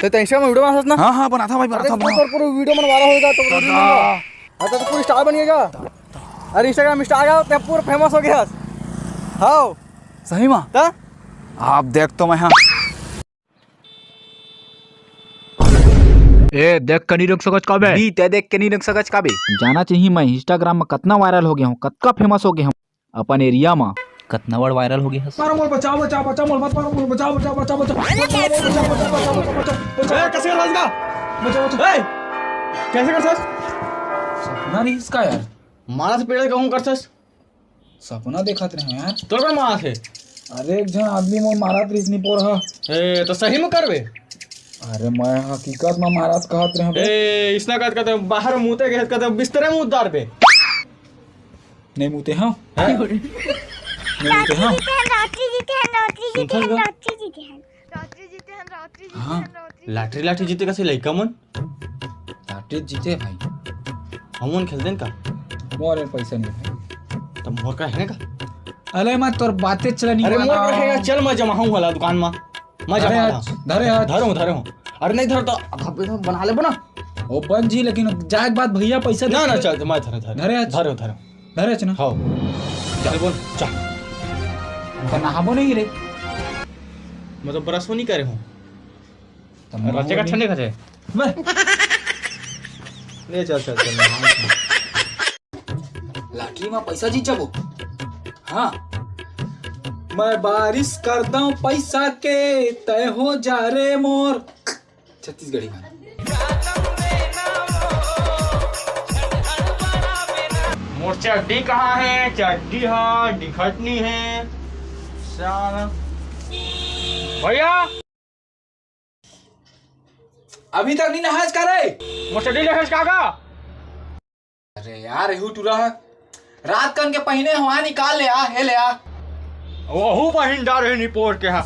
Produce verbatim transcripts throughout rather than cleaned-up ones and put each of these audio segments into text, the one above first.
तो Instagram में video बनाथस ना? हाँ, हाँ, बनाथा भाई, अरे, बनाथा, तो बना। पूरा, पूरा video बनवा रहा होगा तो हाँ, तो, तो पूरी star बन गया। अरे, Instagram star का, ते पूरा famous हो गया। हाँ। सही में? त? आप देख तो मैं, हाँ। ए, देख के नहीं रुक सकच का बे? बी, ते देख के नहीं रुक सकच का बे? जाना चाहिए मैं Instagram में कतना viral हो गया हूँ, कतका famous हो गया हूँ अपन area में। कतना बड़ viral हो गया हस? मारो मोर, बचाओ, बचाओ, बचाओ मोर, मत मारो मोर, बचाओ, बचाओ, बचाओ, बचाओ। ए, कैसे कर सकता? बचाओ, बचाओ। ए, कैसे कर सकता? सपना नहीं इसका यार। मारा से पेड़ कहूँ कर सकता। सपना देखत रहे यार। तोर का मारा से? अरे एक झन आदमी मोर मारत रहिस निपोर ह। ए, तो सही में करबे? अरे मैं हकीकत में मारत कहत रहे बे। ए, इसना कहत कहत बाहर मुते गए कहत बिस्तरे में उतार बे। नहीं मुते हाँ। हैं? नहीं मुते हाँ। लॉटरी जीते हैं, लॉटरी जीते हैं, सुनथस गा? लॉटरी जीते हैं। लॉटरी जीते हैं, लॉटरी जीते हैं, हाँ। लॉटरी। लाटरी, लाटरी जीते कैसे लइका मन? लाटरी जीते भाई। हमन खेलते हैं का? मोर में पैसा नहीं है। तब मोर का है ना का? अरे मैं तोर बातें चला नहीं अरे मोर का है, चल मैं जमा हूँ वाला दुकान में। मैं धरे जमा हाथ, हूँ। धरे हाथ। धरे हूँ, धरे हूँ। अरे नहीं धर तो, अब, अब बना ले बना। ओ बन जी, लेकिन जाए के बाद भैया पैसा ना, दे ना, दे। चल, मैं धरे, धरे। धरे हाथ। धरे हूँ, धरे हूँ। धरे हाथ ना। हाँ। चल बोल, चल। तो नहाबो नहीं रे। मतलब brush वो नहीं करे हूँ। तो अरे, नहाबो बच्चे का नहीं। ठंडे खा जाए। बे। ले चल, चल, चल, नहा। लॉटरी में पैसा जीत जाबो। हाँ। मैं बारिश कर दऊं पैसा के, तय हो जा रे मोर। छत्तीसगढ़ी गाना। मोर चड्डी कहाँ है? चड्डी हाँ, दिखत नहीं है। साला। भैया। अभी तक नहीं नहाज का रे? मोर चड्डी ले हज कागा? अरे यार, एहू टूरा है। रात कन के पहिने हुआ निकाल ले आ, हे ले आ। वहू पहिन जा रहे निपोर के हा।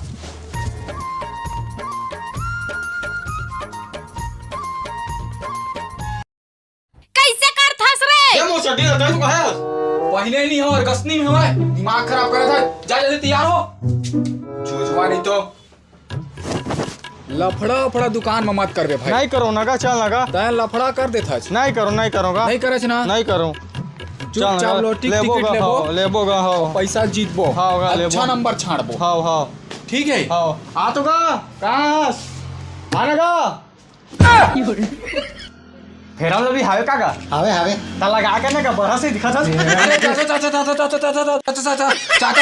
कैसे करथस रे? ये मोर चड्डी रहता है, तू कहे हस? पहले ही नहीं हो और गसनी में हवा है। दिमाग खराब करे था। जा जल्दी तैयार हो। जुझवा नहीं तो। लफड़ा फड़ा दुकान में मत करबे भाई। नहीं करो ना गा, चल ना गा। तैं लफड़ा कर देथस। नहीं करो, नहीं करो गा। नहीं करस ना। नहीं करो। चुपचाप चल ना गा। लॉटरी लेबो टिकट गा, लेबो। हाँ, लेबो गा, हाँ। पैसा जीतबो। हाँ, गा, लेबो। अच्छा नंबर छांटबो। हाँ, हाँ। ठीक है? हाँ। आ तो गा। कहाँ हस? आ ना गा। फेरम लवली हावे का गा? हावे, हावे। त लगा के ना गा, बरस ही दिखा था। अरे, चाचा, चाचा,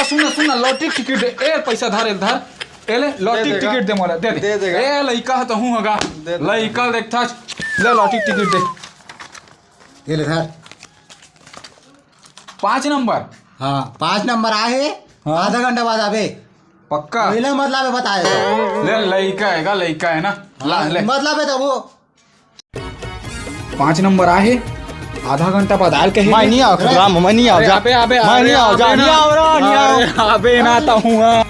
सुन ना, सुन ना, लॉटरी टिकट दे। ए, पैसा धर, ए, धर। ए ले, लॉटरी दे देगा। टिकट दे मोला, दे दे। दे देगा। ए, लइका ह तहूँ हगा। दे देगा। लइका देखता, ले लॉटरी टिकट दे। ये ले धर। पाँच नंबर। हाँ, पाँच नंबर आहे। हाँ। आधा घंटा बाद आबे। पक्का? पहले मतलब है बताए तो। ले, लइका है का, लइका है ना? ला, हाँ, ले। मतलब है तो वो। पाँच नंबर आहे, आधा घंटा बाद आयल कहे। मैं नहीं आव, राम, मैं नहीं आव, अरे, जा। अबे, अबे, मैं अबे, नहीं आव, जा, अबे नहीं ना। आव, रा, नहीं आव। अरे, अबे ना तो हुआ।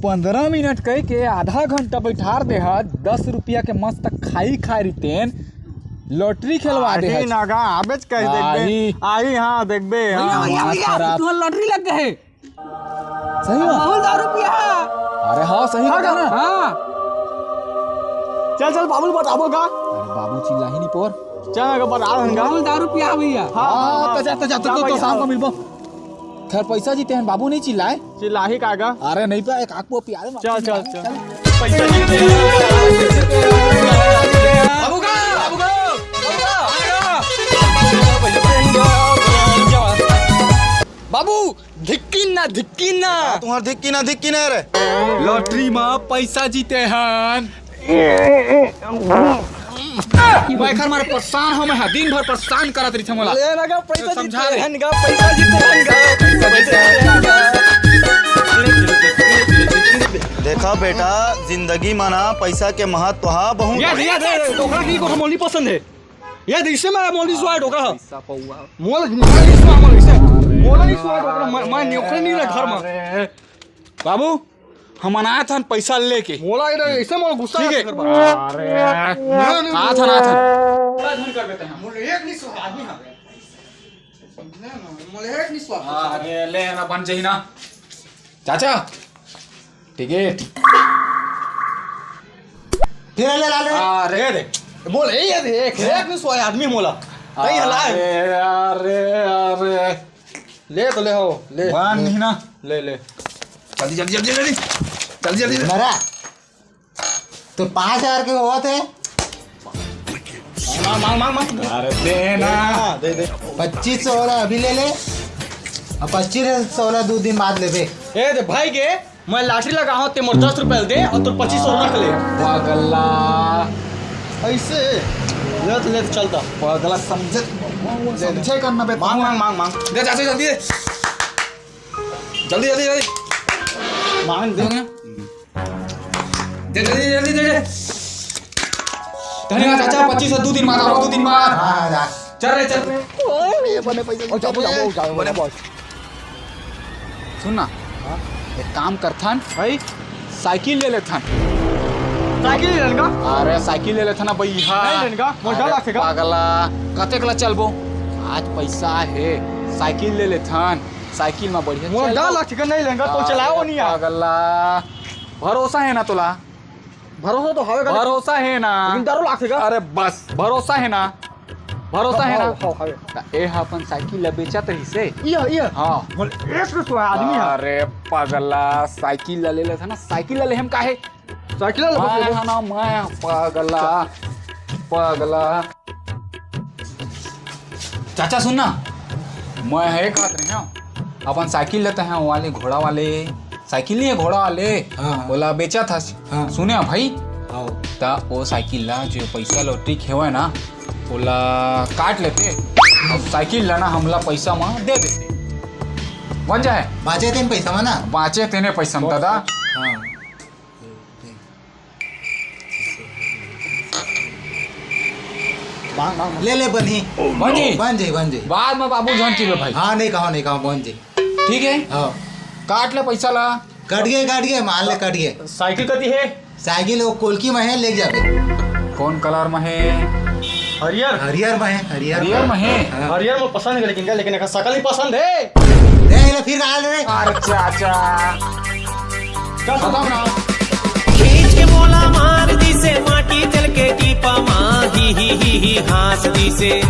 पंद्रह मिनट कह के आधा घंटा बैठार दे हा, दस रुपया के मस्त खाई खाए रितेन, लॉटरी खेलवा दे आही हा। ना गा, आबेच कह देखबे। आही। आही, हाँ, देखबे, भैया, हाँ। भैया, भैया, खराब। तुहर लॉटरी लग गए। सही में? बहुत दारू पिया है। अरे हाँ, सही हाँ बता ना। हाँ। चल, चल, बाबू ल बताबो का? अरे बाबू चिल्लाही नहीं पोर। चल, अगर बता देंगे। बहुत दारू पिया है भैया। हाँ, हाँ, हाँ, हाँ। तो जा, तो जा, तो, जा तो, तो भैया। शाम को मिलबो। खैर, पैसा जीते हैं, बाबू नहीं चिल्लाए। चिल्लाही का गा? अरे नहीं पिया, एक आंख वो पिया दे, चल, चल, चल। चल। पैसा जीते हैं। बाबू का, बाबू का, बाबू का, बाबू का। बाबू, धिक्की ना, धिक्की ना। तुम्हार धिक्की ना, धिक्की ना रे। लॉटरी में पैसा जीते हन। मैं एखर मारे परेशान हो, मैं हा दिन भर परेशान करत रहिथे मोला। ले ना गा, पैसा समझा जीते दे। हन गा, पैसा जीते हन गा। देखा बेटा, जिंदगी में ना पैसा के महत्व हा बहुत। ये दे, ये दे, दे, डोकरा की को मोली पसंद है। ये दे, इससे मैं मोली सुआ डोकरा हा। पैसा पौआ। मोल, मोल नहीं सुआ, मोल इसे। मोल नहीं सुआ डोकरा, मैं, मैं नौकरी नहीं रहा घर में। बाबू, हमन आए थन पैसा लेके। मोला इधर ऐसे मोला गुस्सा ठीक है। आथे घर पर। अरे। नहीं, नहीं, आथन, आथन। पूरा धन कर देते हैं। मोला एक नहीं सुहा आदमी हाँ। नहीं, नहीं, मोला एक नहीं सुहा। अरे, ले ना बन जाही ना। चाचा। ठीक है। फिर ले ला ले। अरे दे, बोल, ए, ये दे, एक, एक भी सोया आदमी मोला। कहीं हला है। अरे, अरे, अरे। ले तो ले हो, ले। बांध नहीं ना। ले, ले। जल्दी, जल्दी, जल्दी, जल्दी। जल्दी, जल्दी। मरा। तो पाँच हजार के होवत हे। मांग, मांग, मांग, मांग। अरे दे ना। हाँ, दे, दे। पच्चीस सौ वाला अभी ले ले। अब पच्चीस सौ वाला दो दिन बाद लेबे। ए, दे भाई के, मैं लाटरी लगा हूँ, ते मोर दस रुपया दे और तोर पच्चीस सौ रख ले। पागला। ऐसे। ले तो, ले तो चलता। पागला समझे, समझे करना बे। मांग, मांग, मांग, मांग। दे, चाचा, जल्दी दे। जल्दी, जल्दी, जल्दी। मांग दे। दे, जल्दी, जल्दी दे, दे। धन्यवाद चाचा, पच्चीस सौ दो दिन बाद, आओ दो दिन बाद। हाँ, हाँ, जा। चल रे, चल रे। बने पैसे। ओ, जाओ, जाओ, जाओ, बने बॉस। सुन ना, हाँ? एक काम करथन। भाई? साइकिल ले लेथन। साइकिल ले लेन का? अरे, साइकिल ले लेथन ना भैया। नहीं लेन का? मोर डर अरे, लागथे का? पागला, कतेक ला चलबो? आज पैसा हे, साइकिल ले लेथन। साइकिल में बढ़िया मोर चलबो। डर लागथे का? नहीं लेन का? तो अरे, चलाओ नहीं यार। पागला, भरोसा हे ना तोला? भरोसा तो हवे का? भरोसा हे ना? लेकिन डरो लागथे का? अरे बस, भरोसा हे ना? भरोसा हे ना? हाँ, हाँ, हवे। त ए ह अपन साइकिल ला बेचत रहिसे। इया, इया। हाँ। बोल, एक तो आदमी हे। अरे पगला, साइकिल ला ले लेथन ना, साइकिल ला लेहेम काहे? साइकिल ला मैं लेबो। ह ना, मैं पगला, पगला। चाचा सुन ना, मैं हे कहत रहे हूँ, अपन साइकिल लेते हैं, वो वाले घोड़ा वाले, साइकिल नहीं है, घोड़ा वाले, हाँ, हाँ। ओला बेचत हस। हाँ। सुने हो भाई? हाँ। त ओ साइकिल ला, जो पैसा लॉटरी के हेवय ना, ओला काट लेते। अब साइकिल ला ना हमला पैसा म दे देते। बन जाए। बांचे तेन पैसा म ना? बांचे तेने पैसा म, दादा। हाँ। मांग, मांग, मांग। ले ले, बनही। बन जी? बन जी, बन जी। बाद में बाबू जान की भाई। हाँ, नहीं कहो, नहीं कहो, बन जी। ठीक है? हाँ। काट ले पैसा ला। कट गए, कट गए, मान ले, कट गए। साइकिल कती है? साइकिल वो कोलकी में है, ले जाबे। कौन कलर में है? हरियर। हरियर में है, हरियर। हरियर में है? हाँ। हरियर में पसंद है, लेकिन क्या, लेकिन एकर शकल ही पसंद है। ले, ले, फिर कहा ले। अरे चाचा। क्या खत्म ना? खींच के मोला मार दिसे, माटी चल के टीपा मा, ही, ही, ही, ही, हाँस दिसे।